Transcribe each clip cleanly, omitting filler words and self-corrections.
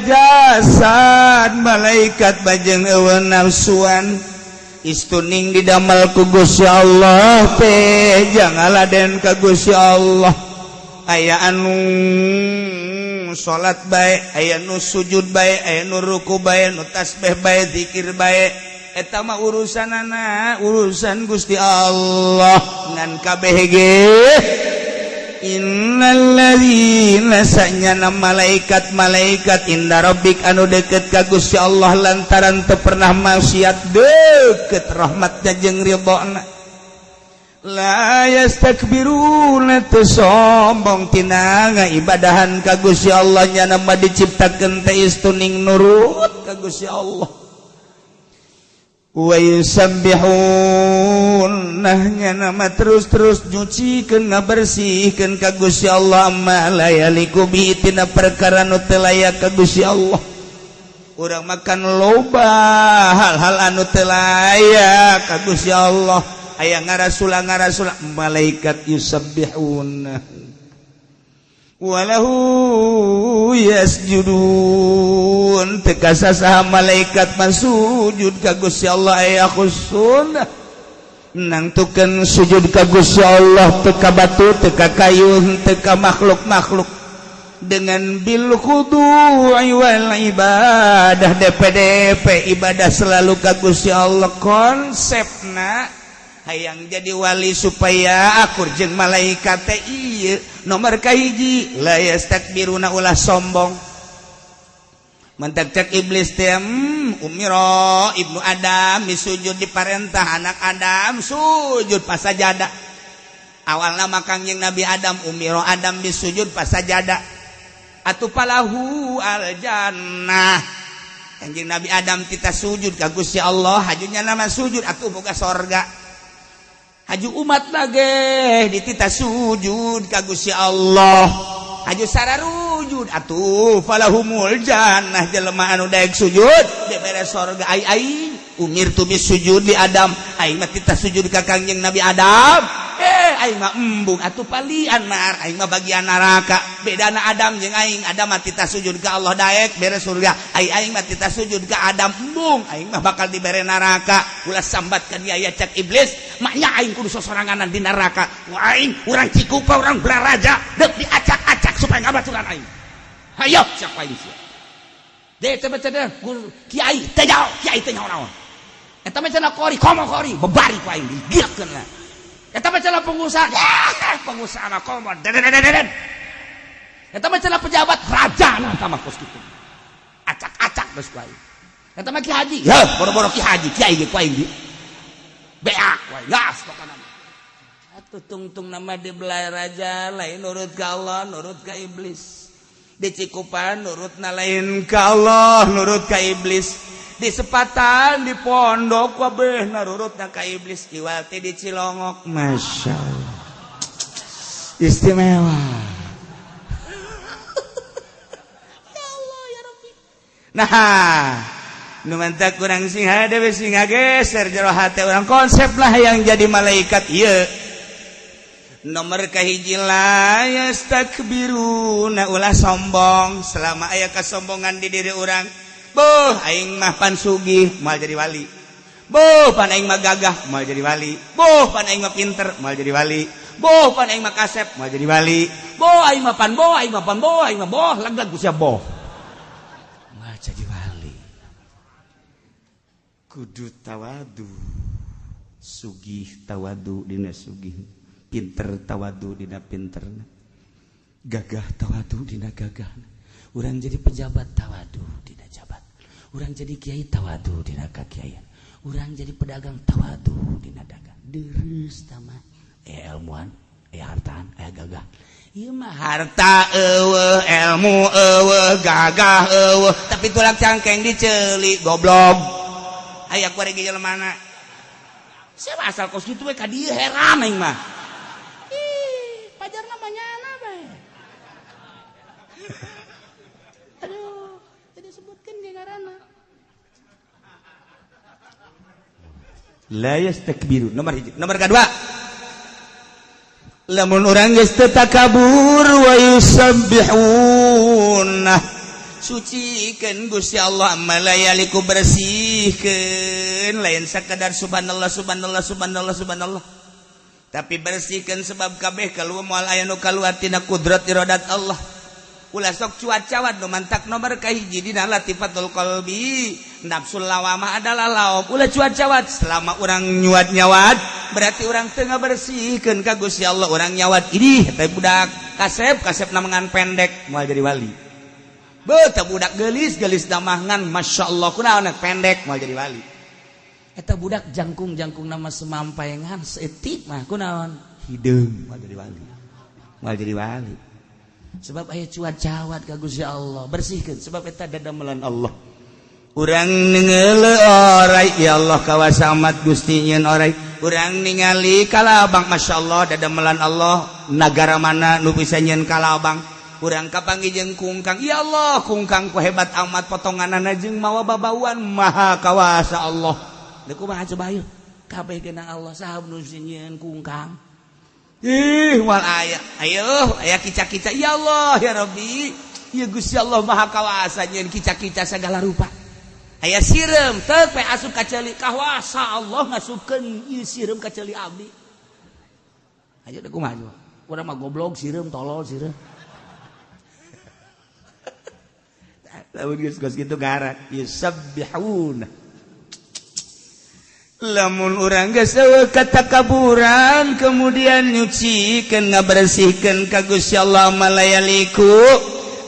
Jasad malaikat bajeng eueuh nafsuan istuning didamel ku Gusti Allah teh jangaladen ka Gusti Allah. Aya anu salat bae, aya nu sujud bae, aya nu ruku bae, nu tasbih bae, zikir bae, eta mah urusanana urusan Gusti Allah. Ngan kabeh ge innalladzina sanyana malaikat-malaikat inda rabbik anu deket ka Gusti Allah lantaran teu pernah maksiat, deket rahmatnya jeung ridhona, la yastakbiruna teu sombong tina ngaibadahan ka Gusti Allah. Nyana mah diciptakeun teh istuning nurut ka Gusti Allah. Wa yusabbihun nahnya nama terus-terus nyucikeun, ngabersihkeun ka Gusti Allah, amma la yaliku bi tina perkara nu teu layak ka Gusti Allah. Urang makan loba hal-hal anu teu layak ka Gusti Allah. Aya ngarasula ngarasula, malaikat yusabbihun walahu yasjudun, teu kasasaha malaikat mah sujud ka Gusti Allah. Aya khusun nangtukeun sujud ka Gusti Allah teu ka batu, teu ka kayu, teu ka makhluk-makhluk, dengan bil khudu'i wal ibadah, DPDP ibadah selalu ka Gusti Allah. Konsepna hayang jadi wali supaya akur jeung malaikat teh ieu nomor kahiji, la yastakbiruna, ulah sombong. Mentak cek iblis teh, umiro ibnu Adam sujud, diparentah anak Adam sujud pasajada. Awalna mah Kangjeng Nabi Adam, umiro Adam bisujud pasajada atuh falahu al jannah. Kanjeng Nabi Adam kita sujud ka Gusti Allah, hajunya nama sujud atuh boga sorga. Haju umat lagi ditita sujud ka Gusti Allah, haju sararujud atuh falahumul jannah. Jelema anu daek sujud dibere sorga. Ai aing umirtu bis sujud di Adam, aing mah tita sujud ka Kangjeng Nabi Adam, aing mah embung atuh palian nar, aing mah bagian neraka. Bedana Adam jeung aing, Adam mah tita sujud ka Allah daek bere surga, ai aing mah tita sujud ka Adam embung, aing mah bakal dibere neraka. Ulah sambat ka dia ya, cak iblis, maknya aing kudu sosoranganan di neraka. Aing urang Cikupa, urang Balaraja, deuk diacak-acak supaya ngabaturan aing. Hayo siapa aing sia deh teh teh kiai teh jauh, kiai teh nyaho naon. Eta mah cenah kori, komo kori bebari ku aing digiakeun lah. Eta mah cenah pengusaha, ya, pengusaha mah komo deden. Eta mah cenah pejabat, raja nah eta mah kos kitu. Acak-acak geus ku aing. Eta mah ki haji, heuh boro-boro ki haji, kiai ge ku aing di beak ku aing gas pokona. Atuh tungtung nama di Balaraja lain nurut ka Allah, nurut ka iblis. Di Cikupan nurut na lain ka Allah, nurut ka iblis. Di Sepatan, di pondok kabeh nurut na ka iblis. Iwati di Cilongok, masya Allah, istimewa. Ya Allah ya Rabbi. Nah, nu mantak kurang sing hade sing geser jero hate urang konsep lah yang jadi malaikat ieu. Nomor kahiji, la yastakbiruna, ulah sombong. Selama aya kesombongan di diri urang, boh aing mah pan sugih, moal jadi wali. Boh pan aing mah gagah, moal jadi wali. Boh pan aing mah pinter, moal jadi wali. Boh pan aing mah kasep, moal jadi wali. Boh aing mah pan, boh aing mah pan, boh aing mah boh lag-lag ku sia boh, moal jadi wali. Kudu tawadu. Sugih tawadu dina sugih, pinter tawadu dina pinter, gagah tawadu dina gagah. Urang jadi pejabat tawadu dina jabat, urang jadi kiai tawadu dina kakiaian, urang jadi pedagang tawadu dina dagang. Deres tama ilmuan, hartaan, gagah. Ieu mah harta eueuh, ilmu eueuh, gagah eueuh, tapi tulang cangkeng diceuli, goblok. Aya kuari ge jelema mana siapa asal kos kitu we ka dieu, heran aing mah. Ih, pajar namanya bae. Aduh, jadi sebutkeun ge ngaranna. La yastakbiru nomor hiji. Nomor kedua, lamun urang geus teu takabur, wa yusabbihuna. Sucikan Gusti Allah malayaliku, bersihkan, lain sakadar subhanallah subhanallah subhanallah subhanallah, tapi bersihkan sebab kabeh kalau moal aya nu kaluar tina kudrat iradat Allah. Ulah sok cuat-cawat. Nu mantak nomor kahiji dina latifatul qalbi, nafsul lawamah adalah laom. Ulah cuat-cawat. Selama orang nyuat nyawat, berarti orang tengah bersihkan ka Gusti Allah. Orang nyawat, idih teh budak kasep kasep namangan pendek, moal jadi wali. Beuh, budak gelis gelis damangan, masya Allah, kunaon pendek, moal jadi wali. Eta budak jangkung jangkung nama semampaengan seetik mah, kunaon hideung, moal jadi wali, moal jadi wali. Sebab aya cuat-cawat ka Gusti Allah. Bersihkeun, sebab eta dadamelan Allah. Urang ningali orai, ya Allah, kawasa amat Gusti nyeun orai. Urang ningali kalabang, masya Allah, dadamelan Allah. Nagara mana nu bisa nyeun kalabang? Urang kapanggih jeung kungkang, ya Allah, kungkang ku hebat amat potonganana jeung mawa babauan, maha kawasa Allah. Deuk kumaha coba ayo kabeh genang Allah. Saha nu nyieun kungkang? Ih, moal aya. Ayo, aya kica-kica. Ya Allah, ya Rabbi. Ya Gusti Allah maha kawasa nyieun kica-kica segala rupa. Aya sireum, teu pe asup ka ceuli, kawasa Allah ngasupkeun ieu sireum ka ceuli abdi. Ayo deuk kumaha coba? Urang mah goblok sireum, tolol sireum. Lamun geus geus kitu garak yusabbihuna. Lamun urang geus eueuh katakaburan, kemudian nyucikeun, ngabersihkeun ka Gusti Allah malayaliku,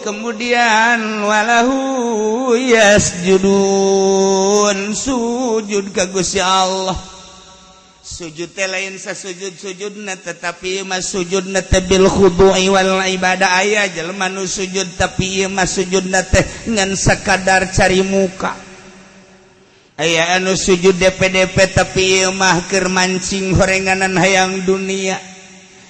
kemudian walahu yasjudun, sujud ka Gusti Allah. Sujud teh lain sasujud-sujudna, tetapi mah sujudna teh bil khudu'i wal ibadah. Aya jelema nu sujud, tapi ieu mah sujudna teh ngan sakadar cari muka. Aya anu sujud DPDP, tapi ieu mah keur mancing horenganan hayang dunia.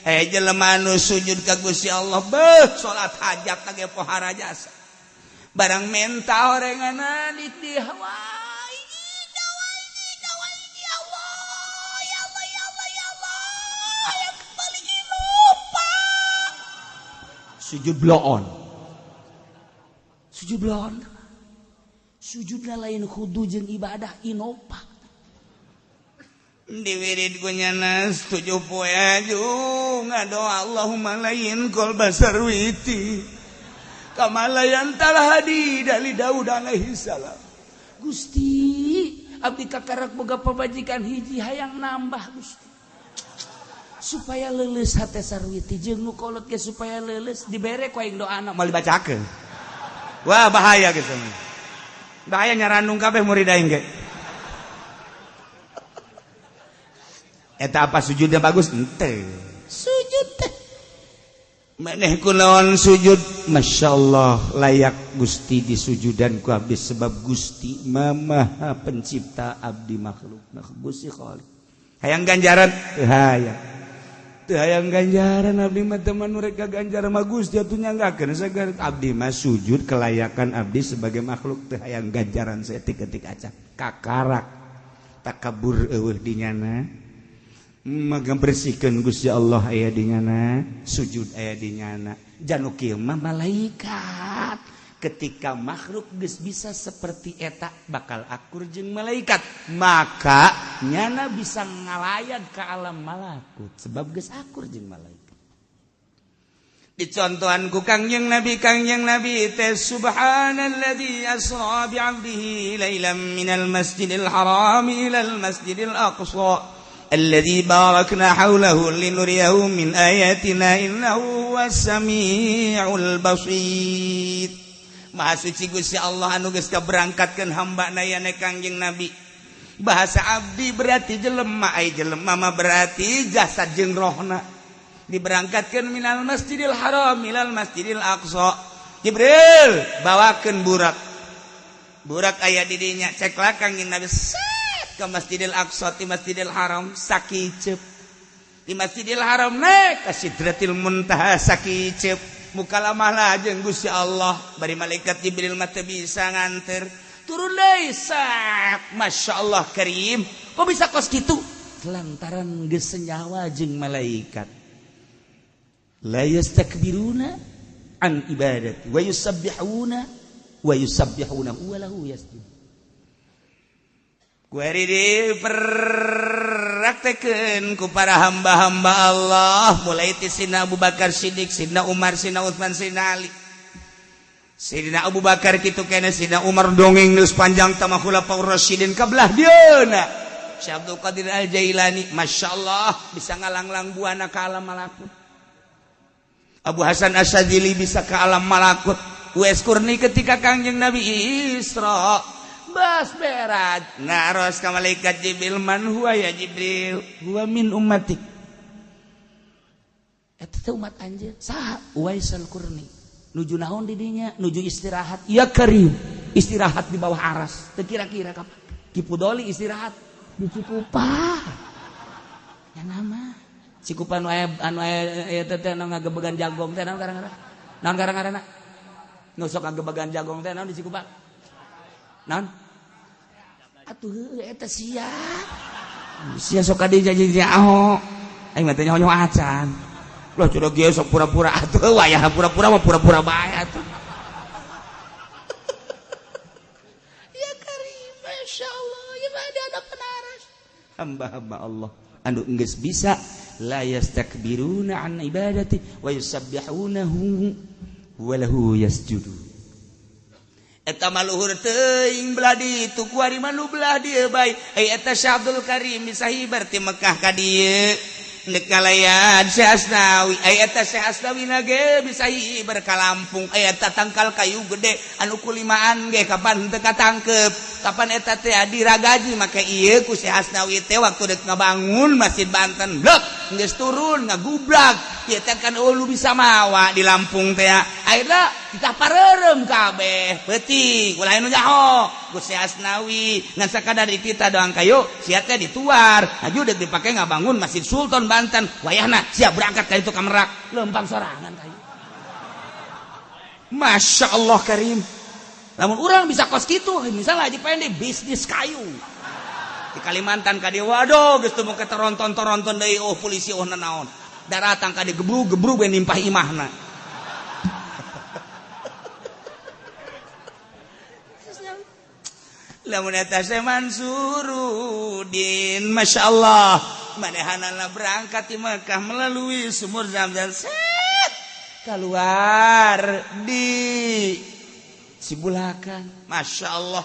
Aya jelema anu sujud ka Gusti Allah, beuh, salat hajat ge pohara jasa, barang menta horenganan di hawa. Ya Allah, ya Allah, ya Allah, ya Allah, hayang kembali lupa, sujud bloon, sujud bloon. Sujudna lain khudu jeung ibadah, inopa. Diwirid ku nyanas 7 poe ngadoa, Allahumma layin qalba Sarwiti kama layyantal hadida li Daud alaihi salam. Gusti, abdi kakarak boga pamajikan hiji, hayang nambah, Gusti, supaya leuleus hate Sarwiti jeung nu kolot ge supaya leuleus. Dibere ku aing doana, moal dibacakeun. Wah, bahaya gitu, bahaya, nyarandung kabeh murid aing ge. Eta apa sujudnya bagus ente? Sujud teh maneh kunaon sujud? Masya Allah, layak Gusti disujudan ku abdi, sebab Gusti Maha Pencipta, abdi makhluk. Nah, Gusti Khalik, hayang ganjaran teu hayang, teu hayang ganjaran abdi mah. Teman mereka ganjaran mah Gusti atuh nyanggakeun sagar. Abdi mah sujud kelayakan abdi sebagai makhluk, teu hayang ganjaran saeutik-eutik acan. Kakarak takabur eueuh di nyana, maka bersihkan Gusti Allah aya di nyana, sujud aya di nyana. Janu kieu mah malaikat. Ketika makhluk geus bisa seperti eta, bakal akur jeung malaikat, maka nyana bisa ngalayat ke alam malakut sebab geus akur jeung malaikat. Dicontohan ku Kangjeng Nabi, Kangjeng Nabi teh subhanalladzi asra bi 'abdihi lailan minal masjidil haram ilal masjidil aqsa alladzi barakna haulahu linuriyahu min ayatina innahu huwas samiul basir. Maha suci Gusti Allah anu geus kaberangkatkeun hamba na yane Kangjeng Nabi. Bahasa abdi berarti jelema, ai jelema mah berarti jasad jeung rohna. Diberangkatkeun minal masjidil haram ilal masjidil aqsa. Jibril bawakeun burak. Burak aya di dinya, cek lah Kangjeng Nabi set ke Masjidil Aqsa ti Masjidil Haram sakiceup. Di Masjidil Haram naik ka Sidratil Muntaha sakiceup. Mukalamah lah jeung Gusti Allah, bari malaikat Jibril mah teu bisa nganter. Turun deui sak, Masya Allah karim. Kok bisa kos kitu? Lantaran geus senyawa jeung malaikat. La yastakbiruna an ibadati wa yusabbihuna Wa yusabbihunahu wa lahu yasjudun. Kuari dipraktekeun ku para hamba-hamba Allah mulai ti Sina Abu Bakar Siddiq, Sina Umar, Sina Utsman, Sina Ali. Sidina Abu Bakar kitu kene, Sina Umar dongeng geus panjang tama Khulafaur Rasyidin kabelah dieuna. Syekh Abdul Qadir Al Jailani, Masya Allah bisa ngalanglang buana ke alam malakut. Abu Hasan Asyadzili bisa ke alam malakut. Uwais Qurni ketika Kangjeng Nabi Isra bas berat ngaros ka malaikat Jibril, man huwa ya Jibril, huwa min ummatik. Eta teh umat anjeun saha? Uwais Al-Qurni. Nuju naon di dinya? Nuju istirahat. Ya Karim, istirahat di bawah aras. Teu kira-kira kapan? Ki Pudoli istirahat di Cikupa. Ya nama Cikupa nu aya anu aya eta teh anu ngagebegan jagong teh naon ngaranna? Naon ngaranna? Nu sok ngagebegan jagong teh naon di Cikupa? Naon? Atuh heueuh eta sia. Sia sok ka dieu janji aho. Aing mah teh nyaho acan. Lah curug ieu sok pura-pura atuh wayah pura-pura mah pura-pura bae atuh. Ya Karim, masyaallah, ieu mah ada hadapan aras. Hamba-hamba Allah anu geus bisa la yastakbiruna an ibadati wa yusabbihunahu wa lahu yasjudun. Eta mah luhur teuing belah ditu kuari mah nu belah dieu bae. Ai eta Syekh Abdul Karim bisa hibar ti Mekah ka dieu. Ndek kalayan Syekh Asnawi, ai eta Syekh Asnawi na ge bisa hibar ka Lampung. Ai eta tangkal kayu gede anu kulimaan ge kapan teu katangkep. Kapan eta teh diragaji make ieu ku Syekh Asnawi teh waktu dek ngabangun Masjid Banten. Blek geus turun ngagubrak. Ieu teh kan eueuh bisa mawa di Lampung teh. Akhirna kita pareureum kabeh. Peuting ulah anu nyaho ku Syekh Asnawi ngan sakadar ditita doang kayu sia teh dituar. Aju dek dipake ngabangun Masjid Sultan Banten. Wayahna sia berangkat ka itu ka Merak lempang sorangan kayu. Masya Allah Karim. Lamun urang bisa kos kitu, misalnya Haji Pendi bisnis kayu di Kalimantan ka dieu, waduh geus teu muka teronton-toronton deui, oh polisi oh nanaon. Daratang ka dieu gebrug-gebrug we nimpah imahna. Lamun eta Syekh Mansurudin, Masya Allah, manehanana berangkat di Mekah melalui sumur Zam-Zam, set keluar di Sibulakan. Masya Allah,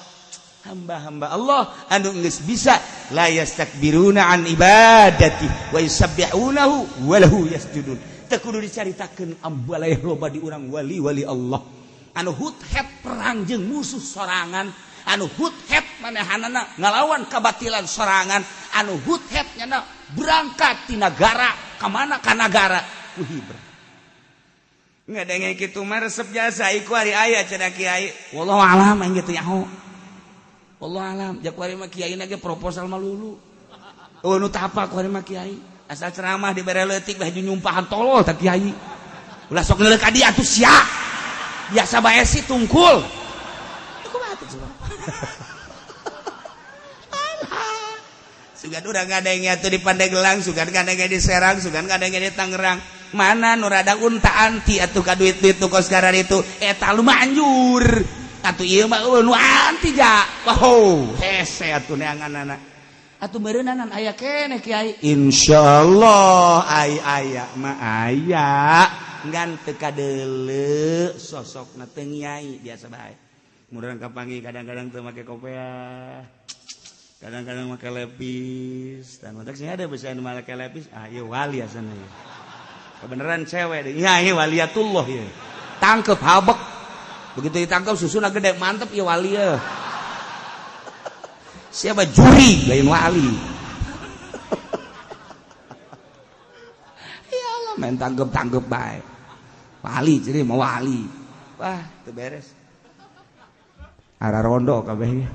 hamba-hamba Allah anu geus bisa la yastakbiruna an ibadati wa yusabbihunahu wa lahu yasjudun. Teu kudu dicaritakeun ambaleh loba di urang wali-wali Allah anu huthet perang jeung musuh sorangan, anu huthet manehanana ngalawan kabatilan sorangan, anu huthet nyana berangkat ti nagara ka mana ka nagara ku hibra. Ngadenge kitu mah resep jasa iku ari aya cenah kiai. Wallahu alam aing kitu nyaho. Wallahu alam jak kuari mah kiai na ge proposal mah lulu. Eueuh nu tapa kuari mah kiai. Asal ceramah dibere leutik baju nyumpahan tolol tah kiai. Ulah sok neuleuk ka dieu atuh sia. Biasa bae sih tungkul. Kumaha tuh coba? Sugan urang ngadenge atuh di Pandeglang, sugan ngadenge di Serang, sugan ngadenge di Tangerang. Mana nu rada unta anti atuh ka duit-duit nu kos karar itu eta lu manjur. Atuh ieu mah eueuh nu anti ja. Wow, hese atuh neanganana. Atuh meureunanan aya keneh kiai. Insyaallah ai aya mah aya. Ngan teu kadeuleu sosokna teu nyai biasa bae. Murang kapanggih kadang-kadang teu make kopeah. Kadang-kadang make lepis. Dan matak sih ada bisa anu make lepis, ah ieu wali asana ieu. Kebeneran cewek deh. Iya, iya waliatullah ya. Tangkep habek. Begitu ditangkap susuna gede mantep ya wali ya. Siapa juri lain wali. Ya Allah main tangkep-tangkep bae. Wali jadi mau wali. Wah, itu beres. Arah rondo kabeh.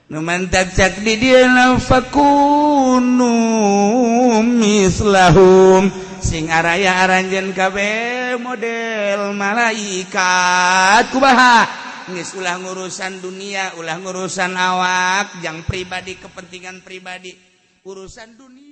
Nu mantak cak di dieu fakunu mislahum. Sing araya aranjeun kabeh model malaikat kumaha geus ulah ngurusan dunia, ulah ngurusan awak, jang pribadi kepentingan pribadi, urusan dunia.